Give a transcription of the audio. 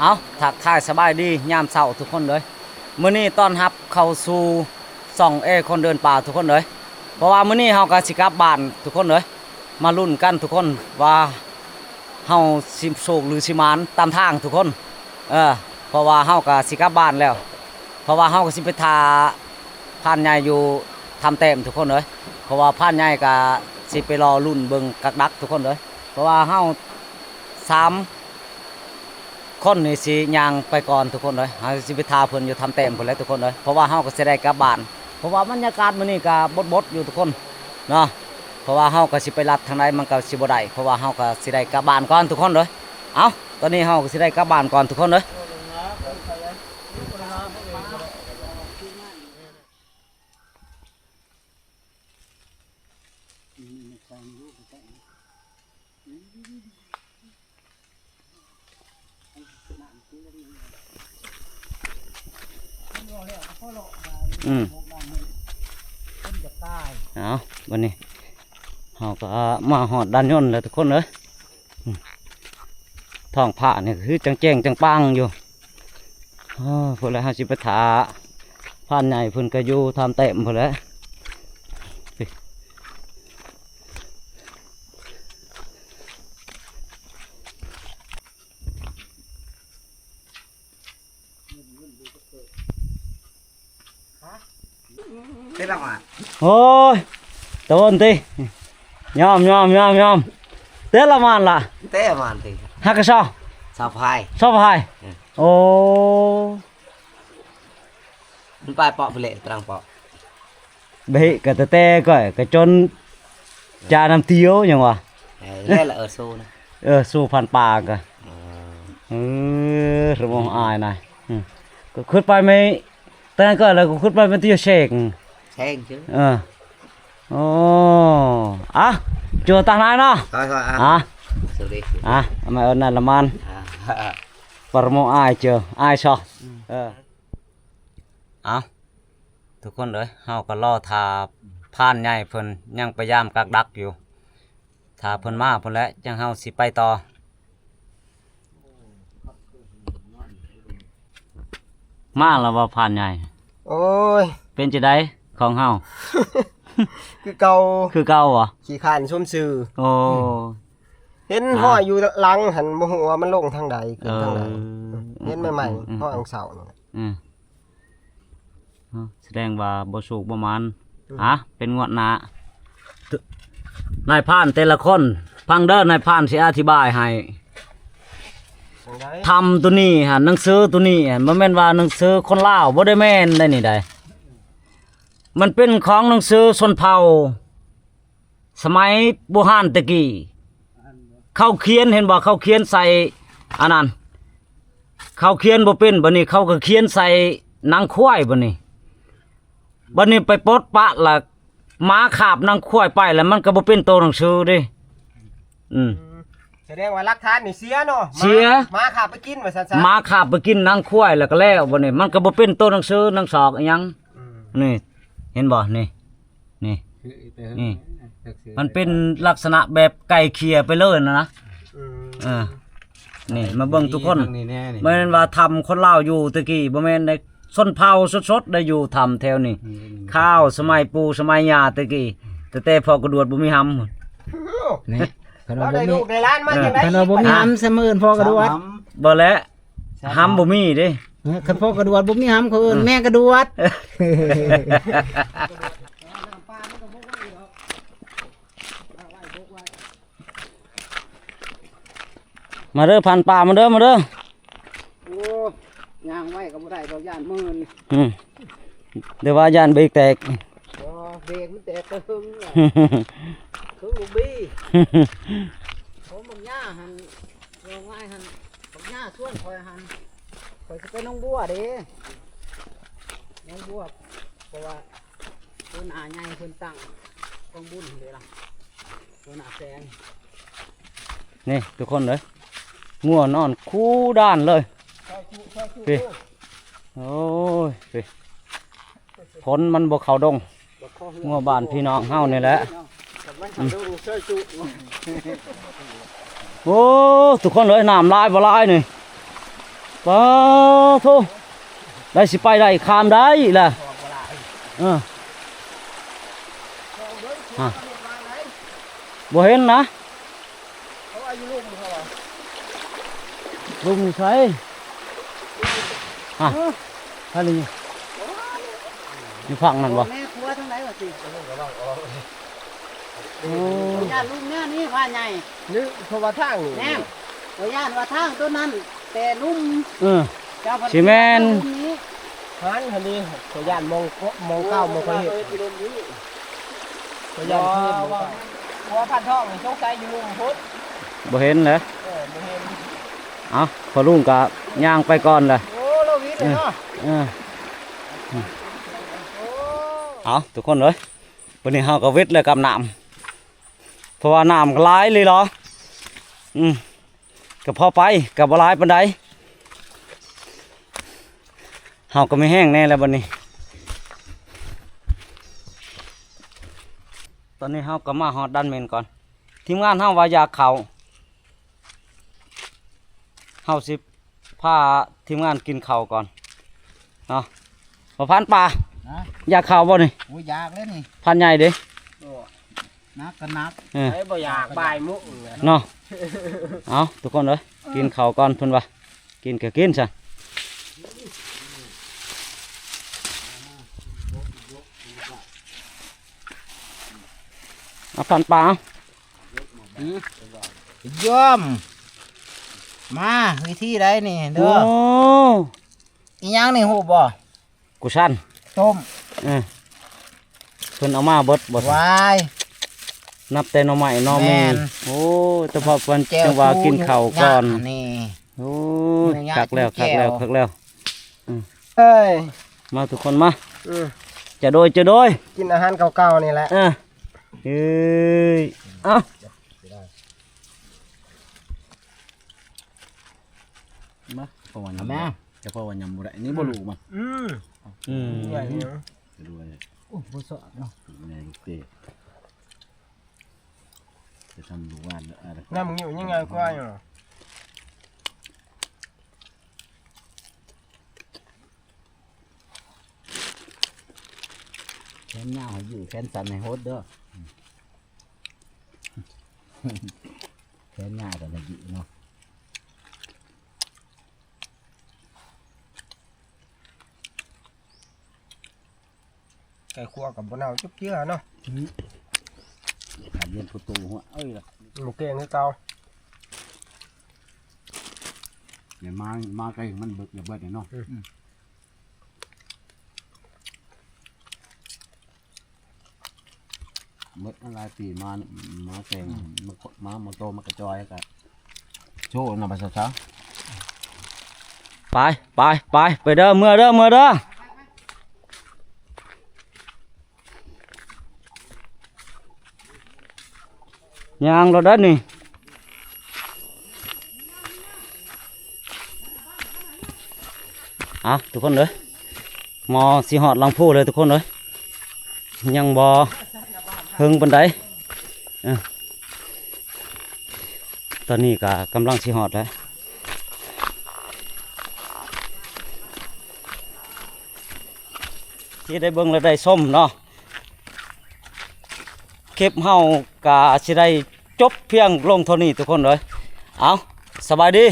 ເອົາ ທັກທາຍສະບາຍດີຍາມເຊົ້າທຸກຄົນເດີ. ມື້ນີ້ຕ້ອນຮັບເຂົ້າສູ່ຊ່ອງເອຄົນເດີນປ່າທຸກຄົນເດີ. ເພາະວ່າມື້ນີ້ເຮົາກໍຊິກັບບ້ານທຸກຄົນເດີ. ມາລຸ້ນກັນທຸກຄົນວ່າເຮົາຊິໂຊກຫຼືຊິໝານຕາມທາງທຸກຄົນ. ເອີ ເພາະວ່າເຮົາກໍຊິກັບບ້ານແລ້ວ. ເພາະວ່າເຮົາກໍຊິໄປຖ້າພານໃຫຍ່ຢູ່ຖ້ຳແຕ້ມທຸກຄົນເດີ. ເພາະວ່າພານໃຫຍ່ກໍຊິໄປລໍລຸ້ນເບິ່ງກັກດັກທຸກຄົນເດີ. ເພາະວ່າເຮົາສາມ ຄົນນີ້ຊິຍ່າງໄປກ່ອນທຸກຄົນເອີຍ. ເຮົາຊິໄປຖ້າເພິ່ນຢູ່ຖ້ຳແຕ້ມພຸ້ນແຫຼະທຸກຄົນເອີຍ. ເພາະວ່າເຮົາກໍຊິໄດ້ກັບບ້ານ. ເພາະວ່າບັນຍາກາດມື້ນີ້ກໍບົດໆຢູ່ທຸກຄົນເນາະ. ເພາະວ່າເຮົາກໍຊິໄປລັດທາງໃດມັນກໍຊິບໍ່ໄດ້. ເພາະວ່າເຮົາກໍຊິໄດ້ກັບບ້ານກ່ອນທຸກຄົນເອີຍ. ເອົ້າ ຕອນນີ້ເຮົາກໍຊິໄດ້ກັບບ້ານກ່ອນທຸກຄົນເອີຍ. ອືມ ເອົາ ບັດນີ້ເຮົາກໍມາຮອດດ່ານຍົນແລ້ວທຸກຄົນເອີຍ. ອືມ ທ້ອງຟ້ານີ້ຄືຈັ່ງແຈ້ງຈັ່ງປ່າງຢູ່. ເອີ ພຸ້ນແຫຼະ ເຮົາຊິໄປຖ້າພານໃຫຍ່ເພິ່ນກໍຢູ່ຖ້ຳແຕ້ມພຸ້ນແຫຼະ. ເຕະລະມານ ໂອ້ຍ ຕະວົນຕິ ຍອມ ຍອມ ຍອມ ຍອມ ເຕະລະມານລະ ເຕະລະມານຕິ ຮັກກະຊໍ ຊາວພາຍ ຊາວພາຍ ເອີ ໂອ້ ມັນໄປເປາະພຸ້ນແຫຼະ ຕະລັງເປາະ ເບະກະແຕ່ແຕ່ກ້ອຍກະຈົນຈານ້ຳຕຽວຫຍັງວະ ເອີ ແລ້ວລະ ເອີ ໂຊນະ ເອີ ໂຊພັນປາກະ ເອີ ເອີ ສະໝອງອາຍນະ ອື ກະຂຶ້ນໄປໄມ່ ແຕ່ນັ້ນກໍແລ້ວກໍຂຶ້ນໄປແມ່ນຕິເຊກ ເຊກ ເອີ ໂອ້ ອະ ຈົວຕານາຍເນາະ ອະ ສະຫວັດດີ ອະ ມາເອີ້ນນັ້ນລະມັນ ອາ ປະໂມອາຍເຈີ ອາຍຊອ ອື ເອີ ເອົ້າ ທຸກຄົນເອີຍ ເຮົາກໍລໍຖ້າພານໃຫຍ່ເພິ່ນຍັງໄປຍາມກັກດັກຢູ່ ຖ້າເພິ່ນມາພຸ້ນແຫຼະ ຈັ່ງເຮົາຊິໄປຕໍ່. ມາແລ້ວບໍ່ພານໃຫຍ່? ໂອ້ຍ ເປັນຈັ່ງໃດຂອງເຮົາ? ຄືເກົ່າ ຄືເກົ່າບໍ່? ຂີ້ຄ້ານຊົມຊື່ ໂອ້ ເຫັນ ອ່າ ຮອຍຢູ່ຫຼັງຫັ້ນ ບໍ່ຮູ້ວ່າມັນລົງທາງໃດ ຂຶ້ນທາງໃດ ເອີ ເຫັນໃໝ່ໆ ອືມ ຮອຍຂອງເສົານີ້ ອືມ ເນາະ ສະແດງວ່າບໍ່ໂຊກບໍ່ໝານ ອືມ ຫາ ເປັນງວດໜ້າ ນາຍພານແຕ່ລະຄົນ ຟັງເດີ ນາຍພານຊິອະທິບາຍໃຫ້ ຈັ່ງໃດ? ຖ້ຳໂຕນີ້ຫັ້ນ ໜັງສືໂຕນີ້ຫັ້ນ ບໍ່ແມ່ນວ່າໜັງສືຄົນລາວ ບໍ່ໄດ້ແມ່ນໄດ໋ນີ້ໃດ ມັນເປັນຂອງໜັງສືຊົນເຜົ່າ ສະໄໝບູຮານແຕ່ກີ້ ເຂົາຂຽນ ເຫັນບໍ່ ເຂົາຂຽນໃສ່ອັນນັ້ນ ເຂົາຂຽນບໍ່ເປັນ ບັດນີ້ເຂົາກໍຂຽນໃສ່ໜັງຄວາຍ ບັດນີ້ ບັດນີ້ໄປປົດປະລະ ໝາຄາບໜັງຄວາຍໄປ ລະມັນກໍບໍ່ເປັນໂຕໜັງສືເດ້ ອືມ ສະແດງວ່າຫຼັກຖານນີ້ເສຍເນາະ ເສຍ ໝາ ໝາຄາບໄປກິນ ວ່າຊັ້ນຊະ ໝາຄາບໄປກິນໜັງຄວາຍ ລະກໍແລ້ວ ບັດນີ້ມັນກໍບໍ່ເປັນໂຕໜັງສືໜັງຊອກອີ່ຫຍັງ ອືມ ນີ້ ເຫັນບໍ່ ນີ້ ນີ້ ນີ້ ມັນເປັນລັກສະນະແບບໄກ່ເຂ່ຍໄປເລີຍນະ ອືມ ເອີ ນີ້ ມາເບິ່ງທຸກຄົນ ນີ້ແນ່ນີ້ ບໍ່ແມ່ນວ່າຖ້ຳຄົນລາວຢູ່ແຕ່ກີ້ ບໍ່ແມ່ນໃດ໋ ຊົນເຜົ່າສົດໆ ໄດ້ຢູ່ຖ້ຳແຖວນີ້ ອືມ ຄາວສະໄໝປູ່ສະໄໝຍ່າແຕ່ກີ້ ແຕ່ ແຕ່ພໍ່ກະດວດບໍ່ມີຫຳ ນີ້ ເພິ່ນວ່າບໍ່ມີ ເອີ ເພິ່ນວ່າບໍ່ມີຫຳ ສະເໝີນພໍ່ກະດວດ ບໍ່ແຫຼະ ຫຳບໍ່ມີເດ້ ເອີ ຄັນພໍ່ກະດວດບໍ່ມີຫຳ ເຂົາເອີ້ນ ອືມ ແມ່ກະດວດ ມາເດີ ພັນປ່າ ມາເດີ ມາເດີ ໂອ້ ຍ່າງໄວກໍບໍ່ໄດ້ດອກ ຢ້ານມື່ນ ອືມ ແຕ່ວ່າຢ້ານເບຣກແຕກ ບໍ່ ເບຣກມັນແຕກແຕ່ເຄິ່ງແລ້ວ ເຄິ່ງລູກບີ ຜົມບັກຫຍ້າຫັ້ນ ເວົ້າງ່າຍຫັ້ນ ບັກຫຍ້າສວນຂ້ອຍຫັ້ນ ຂ້ອຍຊິໄປໜອງບົວເດ້ ໜອງບົວ ເພາະວ່າ ເພິ່ນອາໃຫຍ່ເພິ່ນຕັ້ງກອງບຸນເດ້ລະ ເພິ່ນອາແສງ ນີ້ທຸກຄົນເອີຍ ງົວນອນຄູ່ດ່ານເລີຍ ພີ້ ໂອ້ຍ ພີ້ ຝົນມັນບໍ່ເຂົ້າດົງ ງົວບ້ານພີ່ນ້ອງເຮົານີ້ແຫຼະ ອືມ ໂອ້ ທຸກຄົນເອີຍ ນ້ຳຫຼາຍບໍ່ຫຼາຍນີ້ ປາໂທ ໄດ້ ຊິໄປໄດ້ ຂ້າມໄດ້ລະ ເອີ ຮະ ບໍ່ເຫັນນະ ເຂົາວ່າຢູ່ລຸ່ມ ເຂົາວ່າ ລຸ່ມຢູ່ໃສ? ຮະ ເອີ ທາງນີ້ ຢູ່ຝັ່ງນັ້ນບໍ່? ແມ່ຄົວທາງໃດວະຕິ? ໂອ້ ຢ້ານລຸ່ມແນວນີ້ພາໃຫຍ່ ຫຼືເພາະວ່າທາງນີ້ ແມ່ນ ຂ້ອຍຢ້ານວ່າທາງໂຕນັ້ນແຕ່ລຸ່ມ ເອີ ເຈົ້າພັດຊິແມ່ນ ລຸ່ມນີ້ ຫັ້ນຫັ້ນເດ້ ຂ້ອຍຢ້ານໝ່ອງ ໝ່ອງເກົ່າ ໝ່ອງຂ້ອຍເຮັດ ຂ້ອຍຢ້ານຄືໝ່ອງເກົ່າ ເພາະວ່າພັນທອງນີ້ສົງໄສຢູ່ລຸ່ມພຸ້ນ ບໍ່ເຫັນແຫຼະ ເອີ ບໍ່ເຫັນ ເອົ້າ ພໍ່ລຸງກໍຍ່າງໄປກ່ອນລະ ໂອ້ ລາວວິດເນາະ ເອີ ເອີ ເອົ້າ ທຸກຄົນເອີຍ ບັດນີ້ເຮົາກໍວິດແລ້ວກັບນ້ຳ ເພາະວ່ານ້ຳກໍຫຼາຍເລີຍເນາະ ອືມ ກໍພໍໄປ ກໍບໍ່ຫຼາຍປານໃດ ເຮົາກໍມີແຮງແດ່ແລ້ວບັດນີ້ ຕອນນີ້ເຮົາກໍມາຮອດດານເໝັນກ່ອນ ທີມງານເຮົາວ່າຢາກເຂົ້າ ເຮົາຊິພາທີມງານກິນເຂົ້າກ່ອນເນາະ ບໍ່ ພັນປາ ຮະ ຢາກເຂົ້າບໍ່ນີ້? ໂອ້ຍ ຢາກແລ້ວນີ້ ພັນໃຫຍ່ເດ້ ໂອ້ ໜັກກໍໜັກ ເອີ ໃຜບໍ່ຢາກ ບ່າຍໂມງເນາະ ເອົ້າ ທຸກຄົນເອີຍ ເອີ ກິນເຂົ້າກ່ອນເພິ່ນວ່າ ກິນກໍກິນຊະ ເອົາ ພັນປາ ເອົາ ອືມ ຍອມ ມາ ວິທີໃດນີ້ເດີ ໂອ້ ອີຫຍັງນີ້ຮູ້ບໍ່? ກູຊັນ ຕົ້ມ ເອີ ເພິ່ນເອົາມາເບິດບໍ່? ວ້າຍ ນັບແຕ່ໜໍ່ໄມ້ໜໍ່ມີ ແມ່ນ ໂອ້ ແຕ່ພໍເພິ່ນ ແຈ່ວ ຈັ່ງວ່າກິນເຂົ້າກ່ອນ ນີ້ ໂອ້ຍ ຍາ ຄັກແລ້ວ ແຈ່ວ ຄັກແລ້ວ ຄັກແລ້ວ ອືມ ເອີຍ ມາທຸກຄົນມາ ອືມ ຈະໂດຍ ຈະໂດຍ ກິນອາຫານເກົ່າໆນີ້ແຫຼະ ເອີ ເອີຍ ເອົ້າ ມາ ເພາະວ່າຍຳ ເອົາແມ່ ແຕ່ເພາະວ່າຍຳບໍ່ໄດ້ ນີ້ບໍ່ ອືມ ລູກມາ ອືມ ອືມ ໃຫຍ່ຢູ່ ຈະດ້ວຍ ໂອ້ ບໍ່ຊອດເນາະ ໃຫຍ່ເຕະ ຈະທຳລູກຫວານ ນ້ຳງິ້ວຍັງງ່າຍກວ່າຢູ່ ແຂນຍາວໃຫ້ຢືດ ແຂນສັ້ນໃຫ້ຫົດເດີ ແຂນຍາວກໍໄດ້ຢູ່ເນາະ ໄກ່ຄົວກໍບໍ່ເນົ່າຈັກເທື່ອເນາະ ອືມ ຂາດເຢັນປະຕູຫົວ ເອີຍ ບໍ່ເກັ່ງຄືເກົ່າ ແມ່ນມາ ມາໄກມັນເບິດ ເບິດເນາະ ອືມ ເບິດຫຼາຍປີມາ ມາແຕ່ງ ອືມ ມາ ມາໂຕ ມາກະຈອຍ ກະໂຊນຳປະຊາຊາ ໄປ ໄປ ໄປ ໄປເດີ ເມືອເດີ ເມືອເດີ ຍ່າງໂລດເດີນີ້ ເອົາ ທຸກຄົນເອີຍ ໝໍຊິຮອດຫຼັງພູເລີຍທຸກຄົນເອີຍ ຍັງບໍ່ເຖິງປານໃດ ເອີ ຕອນນີ້ກໍກຳລັງຊິຮອດແລ້ວ ທີ່ໄດ້ເບິ່ງ ແລະ ໄດ້ຊົມເນາະ ຄລິບເຮົາກະຊິໄດ້ຈົບພຽງລົງເທົ່ານີ້ທຸກຄົນເອີຍ ເອົາ ສະບາຍດີ.